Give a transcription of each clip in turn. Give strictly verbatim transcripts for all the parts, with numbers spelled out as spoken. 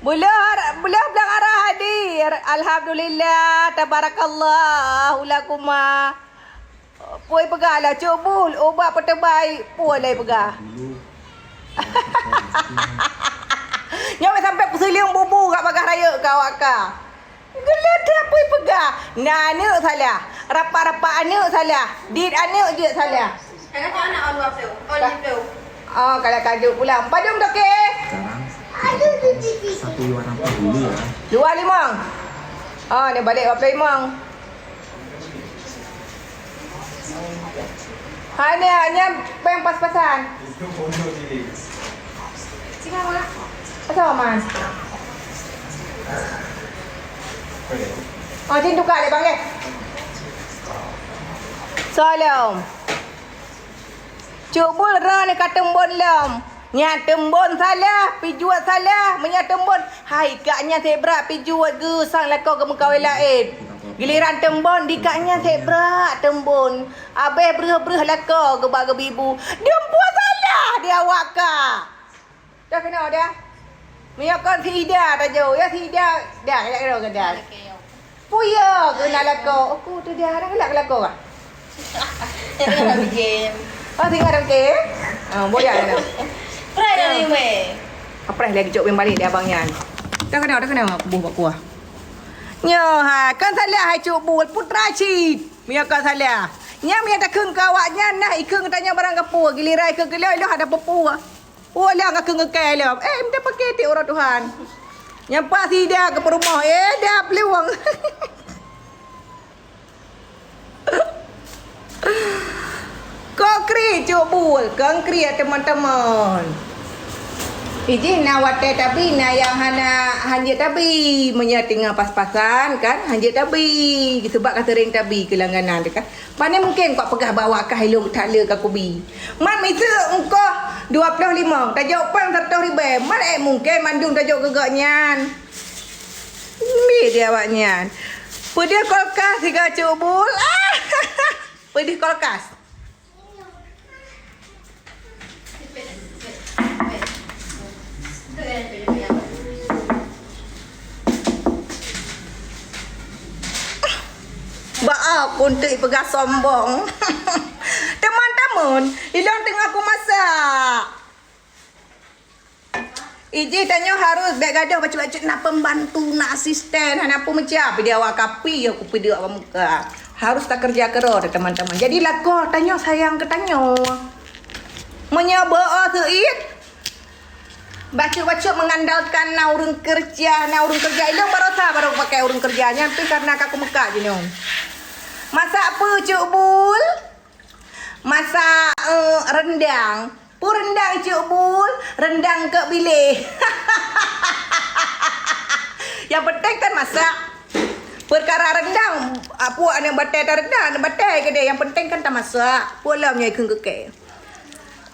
Beulah, beulah blang arah hadir. Alhamdulillah, tabarakallah, ulakuma. Pui peugah lah, Cuk Bul, ubat peuteubai, pui lé peugah. Nyoe sampai peusileung bubu gak bagah rayeuk ka awak ka. Geuleueh pui peugah, na aneuk salah, rapat-rapat aneuk salah, dit aneuk jeuet salah. Kadang anak on dua puluh, on dua puluh. Oh, kalau kajuk pulang. Padum toke? Sekarang satu dua ratus dulu ya. Dua lima. Oh, ni balik dua puluh lima. Hai ni, hanya peng pas-pasan. Sini, Mak. Pasal, Mas? Oh, jin tukar deh, Bang, eh. Salam. Cuk Bul, ro ni ka teumbon lom. Nyan teumbon salah, pijuet salah, meunyoe teumbon, hai kak nyan seb brat pijuet geusang lakoe geumeukawen laén. Giliran teumbon di kak nyan seb brat teumbon. Abeh breuh-breuh lakoe geuba geubibu. Deumpue salah di awak ka. Dah keunoe dah. Meunyoe kon si Ida tajok, ya si Ida dah, ya keunoe dah. Puya keunan lakoe. Aku tu dia hana galak lakoe kah? Tengah dalam game. Oh, tengah dalam game? Ah, boya keunan. Prai dari meh. Apreh lagi cok beng balik dia abang nyan. Dah keunoe, dah keunoe aku buh bak kuah. Nyoe ha, kan salah hai Cuk Bul, putra cit. Mia ka salah. Nyan mia takheun keu awak nyan nah ikheun geutanyoe barang gapo, giliran ikheun keu lôn, lôn hana peue-peue. Oh, lôn ngakheun keu kèe lôn. Eh, minta pakai tik uroe Tuhan. Nyang pas sida keu peurumoh, eh, dah peuluwang. Konkrit Cuk Bul, konkrit teman-teman. Ijih na watèe tabi, na nyang hana hanjeuet tabi. Meunyoe teungoh pas-pasan kan, hanjeuet tabi. Seubab ka sering tabi keu langganan teuh kan. Pane mungken kok peugah bahwa kah ilôn that le ka kubi. Man miseue ungkoh dua ploh limong, tajok pang seratus ribèe. Man ék mungken mandum tajok keu gobnyan. Mi di awaknyan. Peudeuh kulkas siga Cuk Bul. Peudeuh kulkas. Bak aku untuk peugah sombong. Teman-teman, ilôn teungoh kumasak. Ijih tanyoe harus bèk gadoh bacut-bacut na pembantu, na asisten, hana peue meucah. Pih di awak kapi, aku pih di awak muka. Harus takeureuja keudroe, teman-teman. Jadi lakoe tanyoe sayang keu tanyoe. Meunyoe beu-o seuit, bacut-bacut mengandalkan na ureueng keureuja, na ureueng keureuja. Ilôn barosa barô pakai ureueng keureuja nyan pih karena ka kumeukat jinoe. Masak peue Cuk Bul? Masak, eh, rendang. Peue rendang Cuk Bul? Rendang keu biléh. Nyang penting kan masak. Peukara rendang, apui aneuk batèe tarendang, aneuk batèe keudéh. Nyang penting kan tamasak. Peue lom nyang ikheun keu kèe.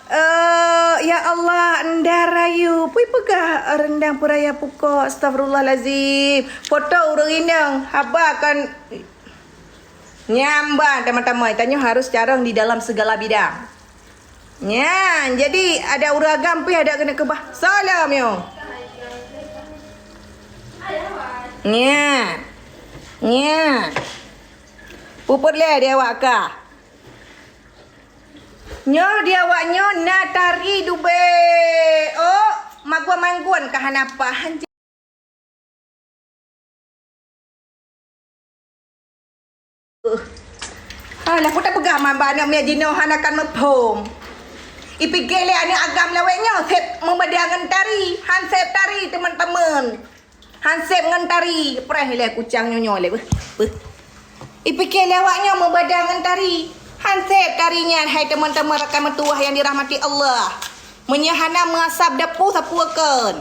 Eh, ya Allah, nda rayu. Pui peugah rendang peuraya pukok. Astagfirullahalazim. Foto ureueng inong. Haba kan. Nyan ban teman-teman, tanyoe harus carông di dalam segala bidang. Nyan, jadi ada ureueng agam pih ada keuneuk keubah. Salam yo. Nyan. Nyan. Puput lé di awak ka. Nyoe di awak nyoe na tari dubé. Oh, magun-magun ka hana pahan. Alah, peue tapeugah man bak aneuk miet jinoe hana kan muphom. Ipike lé aneuk agam lawét nyoe sép meubeda ngon tari, han sép tari teman-teman. Han sép ngon tari, preh lé kucang nyoe nyoe lé beuh. Beuh. Ipike lé awak nyoe meubeda ngon tari. Han sép tari nyan hai teman-teman rakan meutuwah nyang dirahmati Allah. Meunyoe hana meuasab dapu sapeue kon.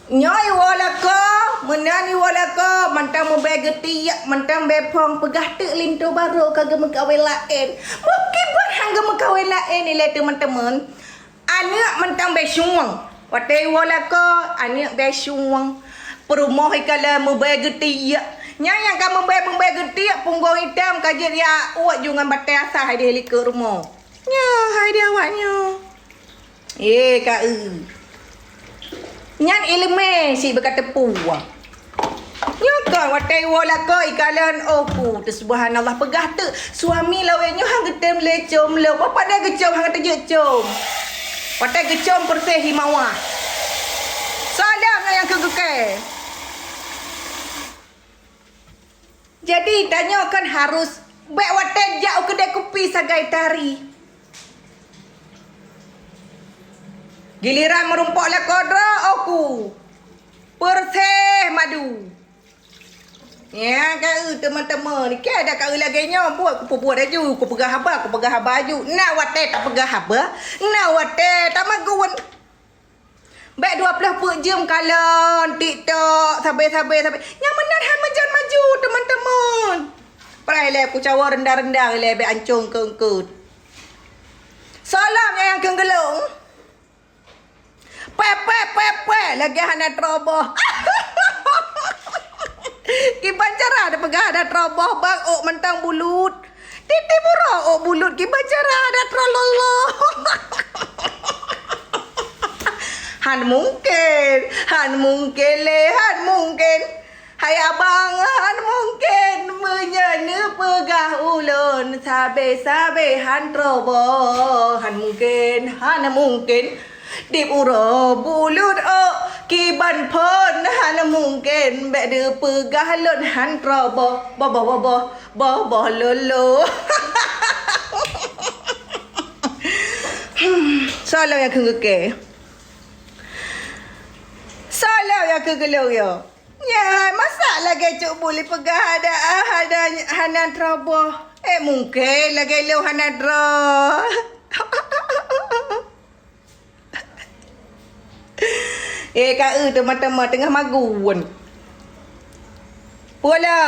Nyoe iwoe lakoe, meunan iwoe lakoe, mantong meubèe geutiek, mantong bèe phong, peugah teuk linto barô ka geumeukawen laén. Bukon kiban han geumeukawen laén ilèe teman-teman. Aneuk mantong bèe sueng. Watèe iwoe lakoe, aneuk bèe sueng. Peurumoh ikalon meubèe geutiek. Nyan nyang ka meubèe-meubèe geutiek, punggong itam ka jeuet jak uet ju ngon batèe asah hai di likot rumoh. Nyoe hai di awak nyoe. Eh, ka eu. Nyan ileumèe cit beuka teupeu. Nyoe kon watèe iwoe lakoe ikalon, oh ku, teu subhanallah, peugah teuk, suami lawét nyoe han geutem lé com lom. Wah, padahai geucom han geuteujeuet com. Watèe geucom peureséh himawah. Soe lom nyang keu geukée. Jadi, tanyoe kan harus bèk watèe jak u keudè kupi sagai tari. Giliran meurumpok lakoe droe, oh ku, peureséh madu. Nyan ka eu teuma-teuma, ni keu ada ka eu lagèe nyoe, buet kupeubuet aju, kupeugah haba, kupeugah haba aju. Na watèe tapeugah haba, na watèe tamagun. Bèk dua ploh peuet jeuem kalon TikTok, sabe-sabe, sabe. Nyang meunan hai meujan maju, teuma-teuma. Preh lé kucawa rendah-rendah lé, bèk ancong keungkeut. Soe lom nyang keu geulong. Pèh, pèh, pèh, pèh, lagèe hana troboh. Kiban cara tapeugah hana troboh, bang, ôk mantong bulut. Tiep-tiep uroe ôk bulut kiban cara hana troboh. Han mungken, han mungken lé, han mungken. Hai abang, han mungken meunyoe neupeugah ulôn sabe-sabe han troboh. Han mungken, han mungken. Tiep uroe bulut ôk kiban phôn, han mungken bèk neupeugah lôn han troboh. Boh, boh, boh, boh, boh, boh lôn lôn. Soe lom nyang keu geukée? Soe lom nyang keu geulong nyoe? Nyan, masa lagèe Cuk Bul ipeugah ada, ah, ada, hana troboh. Eh, mungken lagèe lôn hana droe. Eh, ka eu teuma-teuma teungoh magun. Pulo.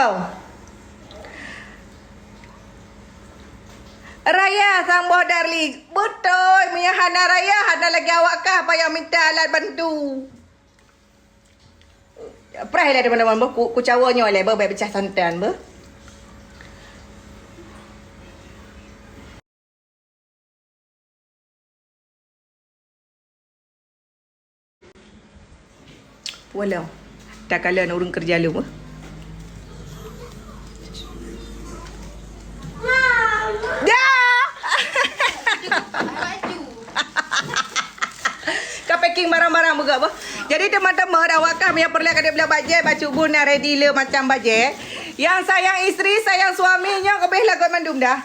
Raya sang boh Darli. Beutôi, meunyoe hana raya, hana lagèe awak kah payah mita alat bantu. Preh lé teuma-teuma beuh, ku, kucawa nyoe lé beuh, bèk peucah santan beuh. Walau takalon ureueng keureuja lôn beuh. Dah! Ka packing barang-barang beugöt beuh. Jadi teuma-teuma dah wakah meunyoe peureulèe ka deuh blah bajèe, bacut buet na ready le macam bajèe. Nyang sayang istri, sayang suami nyoe keubeh lagot mandum dah.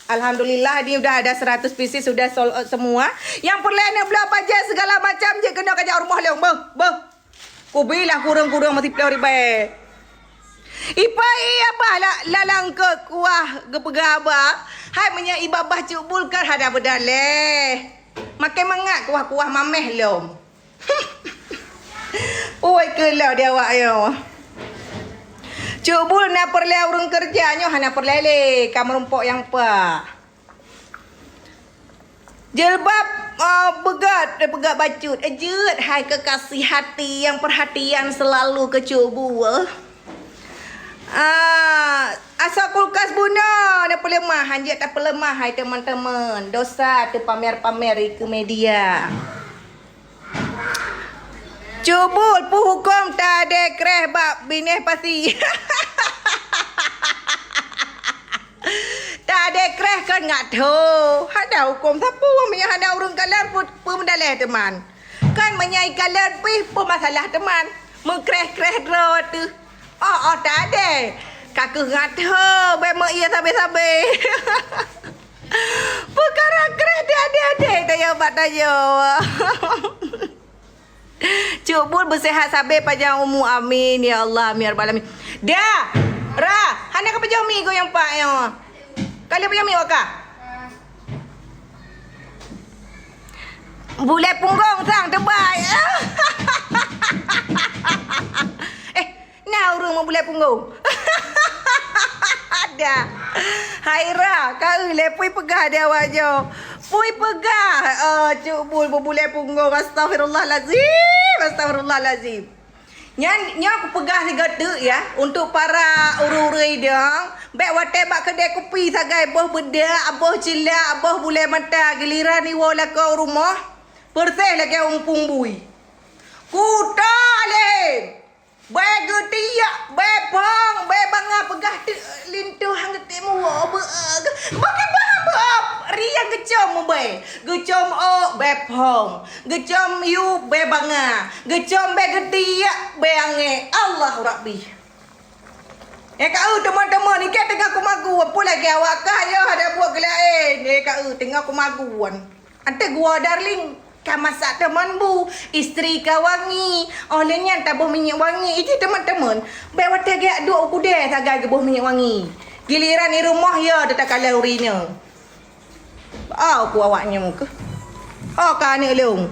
Alhamdulillah ni udah ada seratus pieces sudah sold out semua. Nyang peureulèe neubloe bajèe segala macam jeuet keunoe kajak u rumoh lôn beuh, beuh. Kubilah kureueng-kureueng meusiplôh ribèe. Ipa iya bah la, lalang keu kuah geupeugah haba. Hai meunyoe iba bah Cuk Bul kan hana beudaleh. Makai mangat kuah-kuah mamèh lom. Ui keuloe di awak nyoe. Cuk Bul na peureulèe ureueng keureuja nyoe hana peureulèe lé ka meurumpok nyang pa. Jilbab, ah, beugöt, beugöt bacut. Eh, jeuet hai kekasih hati yang perhatian selalu keu Cuk Bul. Ah, asoe kulkas bunoe neupeuleumah, hanjeuet tapeuleumah hai teumon-teumon. Dosa teupamer-pamer ikeue media. Cuk Bul, peue huköm tadèe kreh bak binéh pasi? Tadèe kreh kon ngat tho. Hana huköm sapeue meunyoe hana ureueng kalon peue, peue meudaleh teuma. Kan meunyoe ikalon pih peue masalah teuma. Meukreh-kreh droe teuh. Oh, oh, tadèe. Ka keuh ngat tho, bèk meu ie sabe-sabe. Peukara kreh di adé-adé tanyoe bak tanyoe. Cuk Bul beuseuhat sabe panjang umu, amin ya Allah, amin ya rabbal alamin. Dah, Ra, hana ka pajoh mi goyang pak nyoe. Ka lheueh pajoh mi waka. Bulèe punggong sang teubai. Eh, Na ureueng meubulèe punggong. Ada. Hai Ra, ka eu lé pui peugah di awak nyoe. Pui peugah, oh, Cuk Bul beubulèe punggong. Astagfirullahalazim, astagfirullahalazim. Nyan, nyoe kupeugah sigoe teuk ya, untuk para ureueng-ureueng idong, bèk watèe bak keudè kupi sagai boh beudak, boh cilak, boh bulèe mata, giliran iwoe lakoe u rumoh, peureséh lagèe umpung bui. Kuta lé! Bèe geutiek, bèe phong, bèe banga peugah teuk linto han geutem woe beu'oh. Bagi paham beu'oh, riang geucom bèe. Geucom ôk, bèe phong. Geucom yub, bèe banga. Geucom bèe geutiek, bèe angèk. Allahu Rabbi. Eh, ka eu teumon-teumon, ikei teungoh kumagun. Peue lagèe awak kah, yoh, ada buet geulaén. Eh, ka eu teungoh kumagun. Ante gua darling, ka masak teumon bu, istri ka wangi. Óh lheueh nyan taboh minyeuk wangi. Iji teumon-teumon, bèk watèe geujak duek u keudè sagai geuboh minyeuk wangi. Giliran i rumoh, ya, teutakala ureueng inong. Aw, ku awak nyoe keuh. Oh, ka aneuk lôn.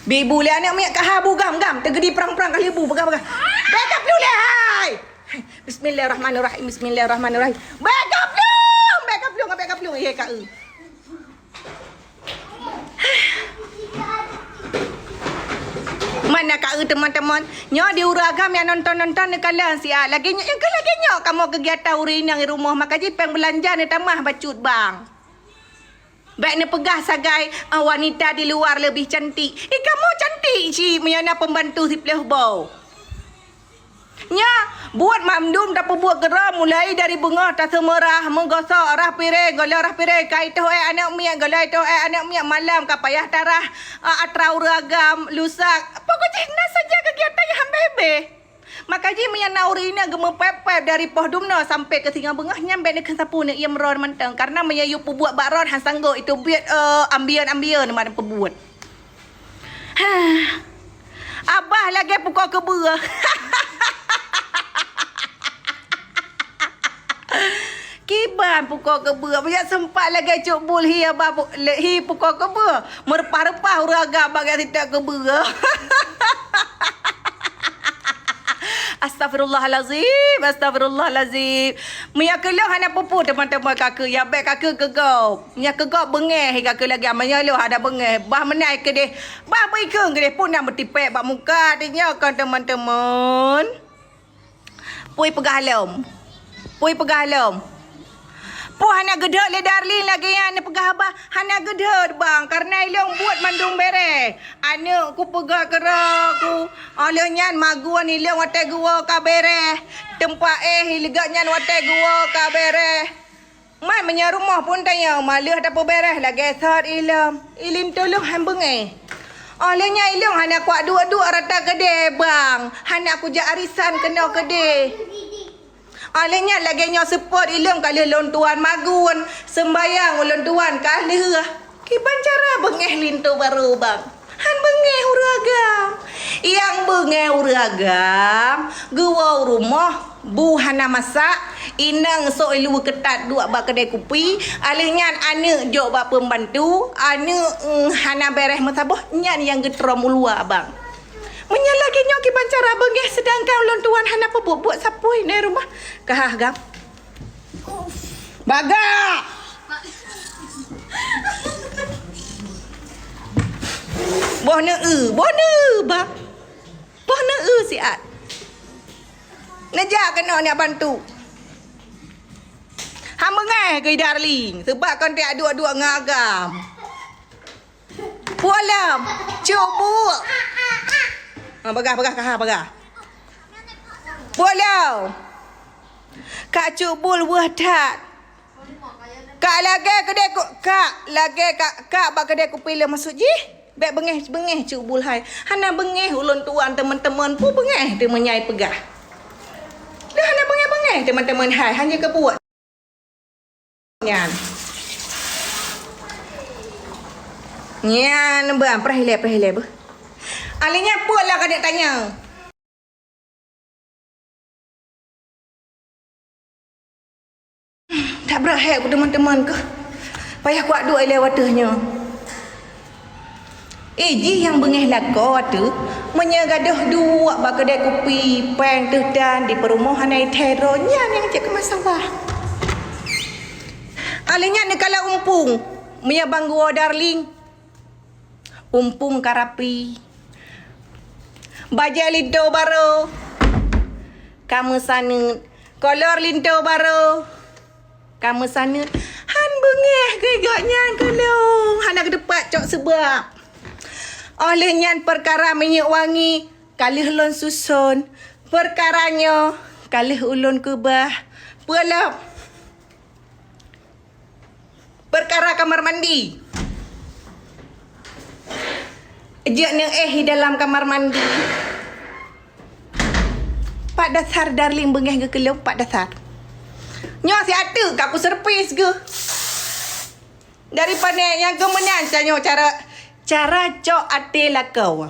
Bi bu lé aneuk miet ka ha bu gam-gam, teugeudi prang-prang kali bu, peugah-peugah. Bèk kaplu lé hai. Bismillahirrahmanirrahim, bismillahirrahmanirrahim. Bèk kaplu, bèk kaplu, bèk kaplu. Ye ka eu. Mana ka eu teumon-teumon? Nyoe di ureueng agam nyang nonton-nonton neukalon siat. Lagèe nyoe, nyang keu lagèe nyoe kamoe keugiatan ureueng inong di rumoh, maka jih pèng beulanja neutamah bacut bang. Bèk neupeugah sagai, ah, wanita di luar lebih cantik. Eh, kamoe cantik cit meunyoe na pembantu siplôh boh. Nyan, buet mandum tapeubuet keudroe, mulai dari beungoh taseumeurah, meugosok rah piréng, gohlom rah piréng ka itoh èk aneuk miet, gohlom itoh èk aneuk miet, malam ka payah tarah, a, atra ureueng agam, lusak. Pokok jih na saja keugiatan nyang han bèh-bèh. Maka jih meunyoe na ureueng inong geumeupèp-pèp dari poh dumnoe sampai keu singoh beungoh, nyan bèk neukheun sapeue, neuk iem ron mantong. Karena meunyoe yue peubuet bak ron, han sanggob, itu buet, eh, ambien-ambien mantong peubuet. Hah. Abah lagèe pukoe keubeue. Kiban pukoe keubeue. Meunyoe seumpat lagèe cut bul hi abah pu-, lé-, hi pukoe keubeue. Meureupah-reupah ureueng agam bak gata sitak keubeue. Astagfirullahalazim, astagfirullahalazim. Meunyoe keu lôn hana peue-peue teumon-teumon ka keu, ya bèk ka keu keu gob. Nyan keu gob beungèh ka keu lagèe meunyoe lôn hana beungèh, bah meunan keudeh, bah beuikheun keudeh pun na meutipèk bak muka, di nyoe kon teumon-teumon. Pui peugah lom. Pui peugah lom. Pue hana geudhôt lé darling lagèe nyan neupeugah haba, hana geudhôt bang, kareuna ilôn buet mandum bèrèh. Aneuk kupeugah keudroe ku, óh lheueh nyan magun ilôn watèe geuwoe ka bèrèh. Teumpat éh ileugét nyan watèe geuwoe ka bèrèh. Man meunyoe rumoh pun tanyoe maleuh tapeubèrèh lagèe sot ilôn. Ilin tulông han beungèh. Óh lheueh nyan ilôn hana kuat duek-duek rata keudè bang. Hana kujak arisan keunoe keudè. Óh lheueh nyan lagèe nyoe seupôt ilôn ka lheueh lôn tuan magun. Seumbayang ulôn tuan ka lheueh. Kiban cara beungèh linto barô bang. Han beungèh ureueng agam. Nyang beungèh ureueng agam, geuwoe u rumoh, bu hana masak, inong sok ilu keutat duek bak keudè kupi, alèh nyan aneuk jok bak peumbantu, aneuk, mm, hana bèrèh meusaboh, nyan nyang geutrom u luwa bang. Meunyoe lagèe nyoe kiban cara beungèh, seudangkan ulôn tuan hana peubuet-buet sapeue di rumoh, ka hah gam. Baga! Boh neu-eu, boh neu-eu, bah. Boh neu-eu siat. Neujak keunoe neujak bantu. Han beungèh keu darling, seubab kon tajak duek-duek ngon agam. Pulang. Cubuk. Ha, bagah, bagah, ka ha, bagah. Pulang. Kak cubul weueh that. Kak lagèe keudè ku-, kak lagèe kak, kak bak keudè kupi lé maksud jih. Bèk beungèh, beungèh cubul hai. Hana beungèh ulôn tuan teumon-teumon. Peue beungèh teumon nyai peugah. Dah hana beungèh-beungèh teumon-teumon hai. Hana keubuet. Nyan. Nyan beuh, preh ilèe, preh ilèe beuh. Alèh nyan peue lah keuneuk tanyong. That brok hèk ku teumon-teumon keuh. Payah kuat duek ilèe watèe nyoe. Eh, jih nyang beungèh lakoe teuh, meunyoe gadôh duek bak keudè kupi, pèng teuh dan di peurumoh hana ithèe droe, nyan nyang cit keu masalah. Alèh nyan neukalon umpung, meunyoe bang geuwoe darling, umpung ka rapi. Bajèe linto barô, ka meusaneut. Kolor linto barô, ka meusaneut. Han beungèh keu gobnyan keu lôn. Hana geuteupat cok seubab. Óh lheueh nyan peukara minyeuk wangi ka lheueh lôn suson. Peukara nyoe ka lheueh ulôn keubah. Peue lom? Peukara kamar mandi. Jeuet neuéh di dalam kamar mandi. Pat dasar darling beungéh geuh keu lôn, pat dasar. Nyoe siat teuk ka kuseurpris geuh. Dari pané nyang keu meunan tanyoe cara, cara cok até lakoe.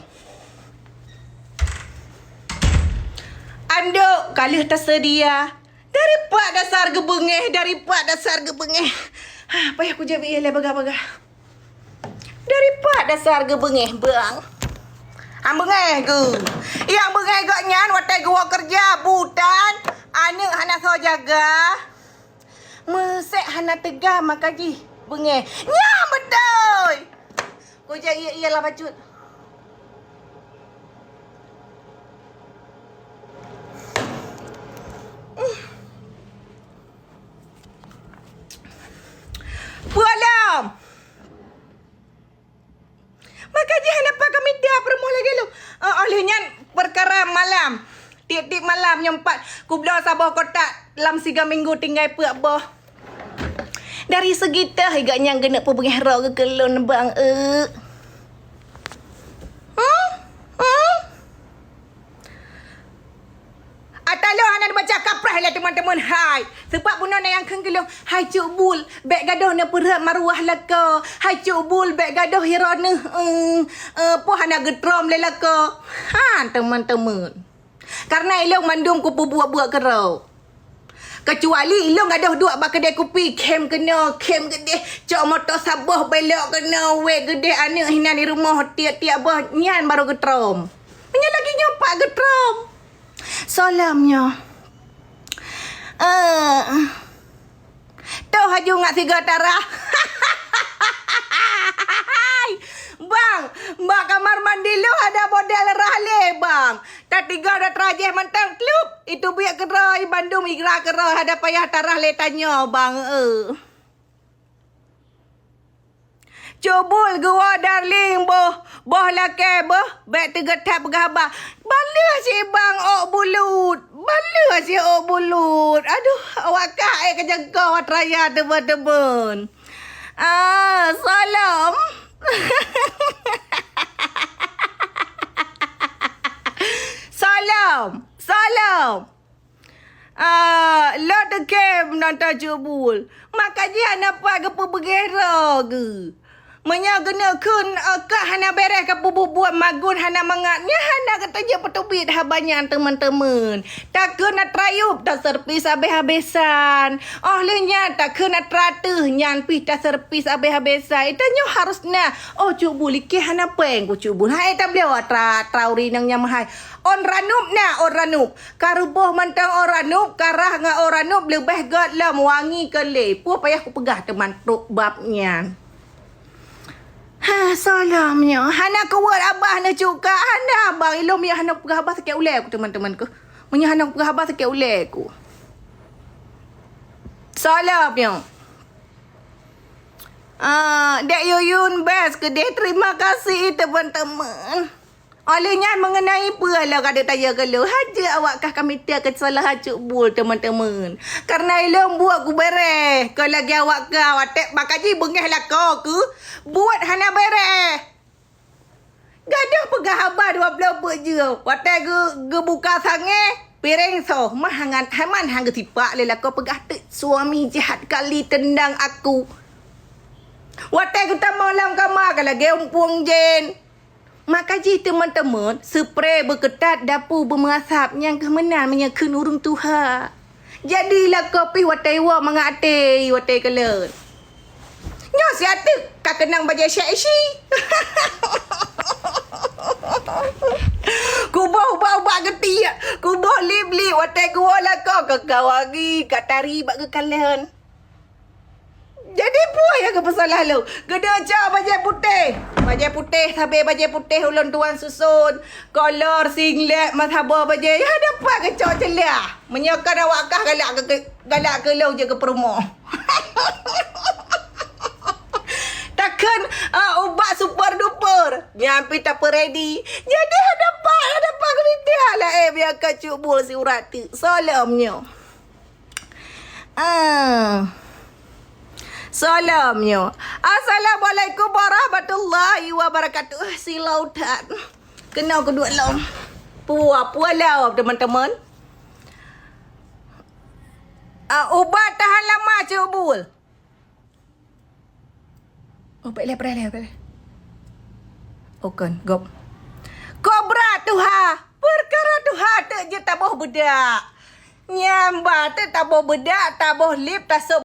Anduk ka lheueh taseudia. Dari pat dasar geubeungéh, dari pat dasar geubeungéh. Hah, payah kujak bie lé bagah-bagah. Dari pat dasar geubeungéh, bang. Hana beungéh geuh. Nyang beungéh gobnyan watée geuwoe keureuja, butan, aneuk hana soe jaga. Meusék hana teuga maka jih beungéh. Nyan beutôi! Kujak ié-ié lam bacut. Peue lom? Maka jih hana pat kamita peurumoh lagée lôn. Eh, óh lheueh nyan peukara malam. Tieb-tieb malam nyoe pat kubloe saboh kotak lam siga minggu tinggai peuet boh. Dari seugi teuh gobnyan geuneuk peubeungéh droe geuh keu lôn bang, eu. Hmm? Hmm? Ata lôn hana neubaca kaprah lé teumon-teumon hai. Seubab bunoe na nyang kheun keu lôn, "Hai Cut Bul, bék gadôh neupeurhot maruah lakoe. Hai Cut Bul, bék gadôh hiroe neuh, eh, eh, poh hana geutrom lé lakoe." Han, teumon-teumon. Kareuna ilôn mandum kupeubuet-buet keudroe. Keucuali ilôn gadôh duek bak keudè kupi, khém keunoe, khém keudeh, cok moto saboh belok keunoe, wék keudeh aneuk hinan di rumoh, tieb-tieb boh nyan barô geutrom. Meunyoe lagée nyoe pat geutrom. Soe lom nyoe? Eh, toh haju ngat siga tarah. Bang, bak kamar mandi lôn ada model rah lé, bang. Tatiga da tarah jih mantong klub. Itu biet keudroe, bandum igra keudroe, hana payah tarah lé tanyoe, bang, eh. Cut Bul geuwoe darling boh, boh lakée boh, bék teugeutap peugah haba. Ban lheueh cit bang ôk bulut, ban lheueh cit ôk bulut. Aduh, awak kah éh keujangkong atra nyan teumon-teumon. Ah, soe lom. Soe lom, soe lom. Ah, lôn teukem nonton Cut Bul. Maka jih hana pat geupeubeugéh droe geuh. Meunyoe geuneuk kheun, eh, ka hana béreh ka peubuet-buet magun hana mangat, nyan hana geutanyoe peuteubiet haba nyan teumon-teumon. Takheun atra yup, taseurpis habéh-habésan. Óh lheueh nyan takheun atra teuh, nyan pih taseurpis habéh-habésan. Tanyoe harus na, oh, Cut Bul, ikeh hana péng ku Cut Bul. Hai tabloe atra, atra ureueng nyang meuhai. Ôn ranup na, ôn ranup. Ka ruboh mantong ôn ranup, ka rah ngon ôn ranup leubeh gét lom wangi keu lé. Peue payah kupeugah teuma trok bab nyan. Ha, soe lom nyoe. Hana kuweuet abah neucuka, hana abang ilôn meunyoe hana kupeugah abah sakét ulée ku teumon-teumon ku. Meunyoe hana kupeugah abah sakét ulée ku. Soe lom nyoe. Ah, Dek Yuyun best keudeh. Terima kasih teumon-teumon. Óh lheueh nyan meungeunai peue lom ka teutanyoe keu lôn, hana awak kah kamita keusalah Cut Bul teumon-teumon. Kareuna ilôn buet kubéreh, kon lagée awak kah watée maka jih beungéh lakoe keuh buet hana béreh. Gadôh peugah haba dua bloe beuet jeuem, watée geu-, geubuka sangée, piréng soh, mah hangan, haman han geusipak lé lakoe peugah teuk, "Suami jahat kali tendang aku." Watée geutamong lam kama ka lagée umpung jén. Maka jih teumon-teumon, seupre beukeutat dapu beumeuasab nyang keuh meunan meunyoe kheun ureuëng tuha. Jadi lakoe pih watée woe mangat até watée keuleuet. Nyoe siat teuk ka keunong bajée seksi. Kuboh ubat-ubat geutiek, kuboh lip-lip watée kuwoe lakoe ka kawangi, ka tari bak geukalon. Jadi peue nyang geupeusalah lôn? Geudeuh cok bajée putéh. Bajée putéh sabe bajée putéh ulôn tuan suson. Kolor, singlet, meusaboh bajée. Ya dapat geucok ceulah. Meunyoe kon awak kah galak keu, galak keu lôn jeuet keu peurumoh. Tak Kan, ah, ubat super duper. Nyan pih tapeuredi. Jadi, hadapan, hadapan geumita lah, eh, biar ka Cuk Bul si urat tu. Salam nyoe. Ah. Salam nyoe. Assalamualaikum warahmatullahi wabarakatuh. Eh, silau that. Kena kedua lom. Pua, pua lom, teman-teman. Ah, ubat tahan lama, Cuk Bul. Oh, pek leh, pek leh, pek leh. Oh, kon, gop. Kobra tuha, perkara tuha teuk jeuet taboh beudak. Nyang ba teuk taboh beudak, taboh lip, tasôb